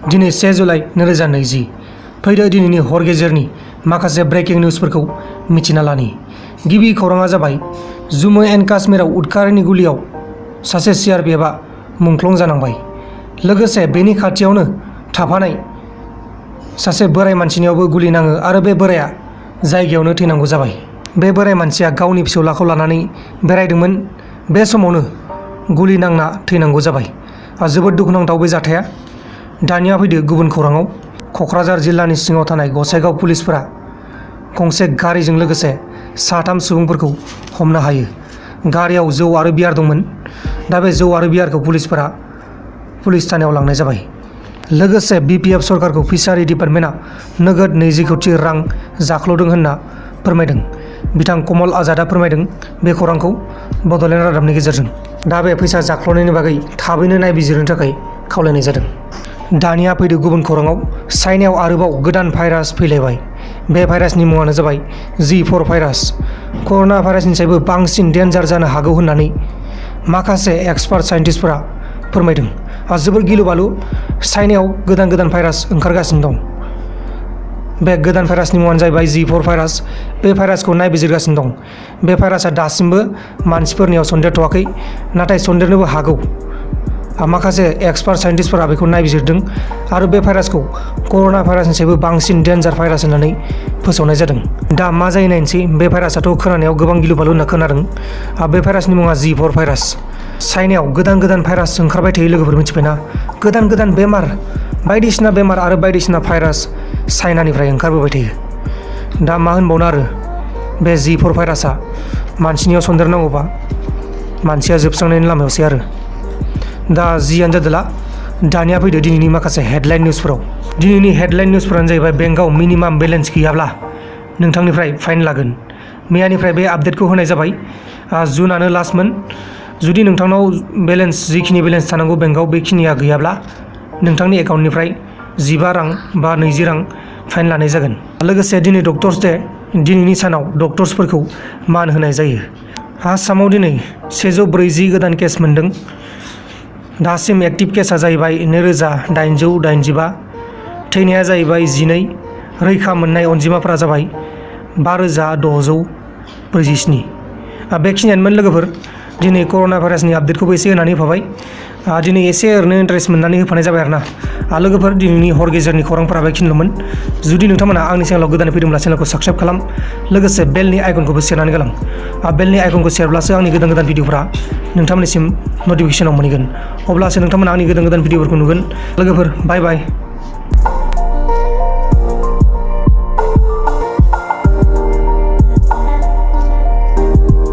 दिनै 1 जुलाइ 2020 फैदो दिनैनि हर गेजेरनि माखासे ब्रेकिं निउजफोरखौ मिथिना लानि। गिबि खौराङा जाबाय जम्मु एन्ड काश्मीराव उदखारिनि गुलियाव सासे CRPFआ मुंख्लं जानांबाय। लोगोसे बेनि खाथियावनो थाफानाय सासे बोराय मानसिनियावबो गुलि नाङो आरो बे बोराया जायगायावनो थैनांगौ जाबाय। बे बोराय मानसिया गावनि फिसौलाखौ लानानै बेरायदोंमोन, बे समावनो गुलि नांना थैनांगौ जाबाय। जोबोद दुखुनांथाव बे जाथाया। दानिया फैदो गुबुन खौराङाव। क'क्राझार जिल्लानि सिङाव थानाय गसाइगाव पुलिसफोरा गंसे गारिजों लोगोसे 3 सुबुंफोरखौ हमनो हायो। गारियाव जौ आरो बियार दंमोन। दा बे जौ आरो बियारखौ पुलिसफोरा पुलिस थानायाव लांनाय जाबाय। लोगोसे BPF सरकारखौ फिसारि डिपार्टमेन्टआ नोगोद 20 कोटी रां जाख्ल'दों होनना फोरमायदों। बिथां कमल आजादआ फोरमायदों बे खौरांखौ बड'लेण्ड रादाबनि गेजेरजों। दा बे फैसा जाख्ल'नायनि बागै थाबैनो नायबिजिरनो थाखाय खावलायनाय जादों। दानिया फैदो गुबुन खौराङाव। चाइनायाव आरोबाव गोदान भाइरास फैलायबाय। बे भाइरासनि मुङानो जाबाय G4 भाइरास। कर'ना भाइरासनिसायबो बांसिन डेन्जार जानो हागौ होननानै माखासे एक्सपार्ट साइन्टिस्टफोरा फोरमायदों। जोबोर गिलु-बालु चाइनायाव गोदान भाइरास ओंखारगासिनो दं। बे गोदान भाइरासनि मुङानो जाहैबाय G4 भाइरास। बे भाइरासखौ नायबिजिरगासिनो दं। बे भाइरासआ दासिमबो मानसिफोरनियाव सन्देरथ'वाखै, नाथाय सन्देरनोबो हागौ। माखासे एक्सपार्ट साइन्टिस्टफोरा बेखौ नायबिजिरदों आरो बे भाइरासखौ कर'ना भाइरासनिसायबो बांसिन डेन्जार भाइरास होननानै फोसावनाय जादों। दा मा जायो नायनोसै। बे भाइरासआथ' खोनानायाव गोबां गिलु-बालु होनना खोनादों। बे भाइरासनि मुङा G4 भाइरास। चाइनायाव गोदान भाइरास ओंखारबाय थायो लोगोफोर, मिथिबायना? गोदान बेमार, बायदिसिना बेमार आरो बायदिसिना भाइरास चाइनानिफ्राय ओंखारबोबाय थायो। दा मा होनबावनो आरो, बे G4 भाइरासआ मानसिनियाव सन्देरनांगौबा मानसिया जोबस्रांनायनि लामायावसै आरो। दा जियानो जादोला, दानिया फैदो दिनैनि माखासे हेडलाइन निउजफोराव। दिनैनि हेडलाइन निउजफोरानो जाहैबाय बेंकआव मिनिमाम बेलेन्स गैयाब्ला नोंथांनिफ्राय फाइन लागोन। मैयानिफ्राय बे आपडेटखौ होनाय जाबाय। जुनानो लास्टमोन। जुदि नोंथांनाव जिखिनि बेलेन्स थानांगौ बेंकआव बेखिनिया गैयाब्ला नोंथांनि एकाउन्टनिफ्राय 15 रां बा 20 रां फाइन लानाय जागोन। लोगोसे दिनै डक्टर्स डे। दिनैनि सानाव डक्टर्सफोरखौ मान होनाय जायो। आसामाव दिनै 140 गोदान केस मोन्दों। दासिम एक्टिभ केसआ जाहैबाय 2885, थैनाया जाहैबाय 12, रैखा मोननाय अनजिमाफोरा जाबाय 5647। बेखिनियानोमोन लोगोफोर। दिनै कर'ना भाइरासनि आपडेटखौबो एसे होनानै होफाबाय। दिनै एसे ओरैनो इन्टारेस्ट मोननानै होफानाय जाबाय आरो ना। लोगोफोर, दिनैनि हर गेजेरनि खौरांफोरा बेखिनिल'मोन। जुदि नोंथांमोना आंनि चेनेलाव गोदानै फैदोंब्ला चेनेलखौ साबस्क्राइब खालाम। लोगोसे बेलनि आइकनखौबो सेरनानै गालां। बेलनि आइकनखौ सेरब्लासो आंनि गोदान भिडिअफोरा नोंथांमोननिसिम नटिफिकेसनाव मोनहैगोन। अब्लासो नोंथांमोना आंनि गोदान भिडिअफोरखौ नुगोन। लोगोफोर, बाय बाय।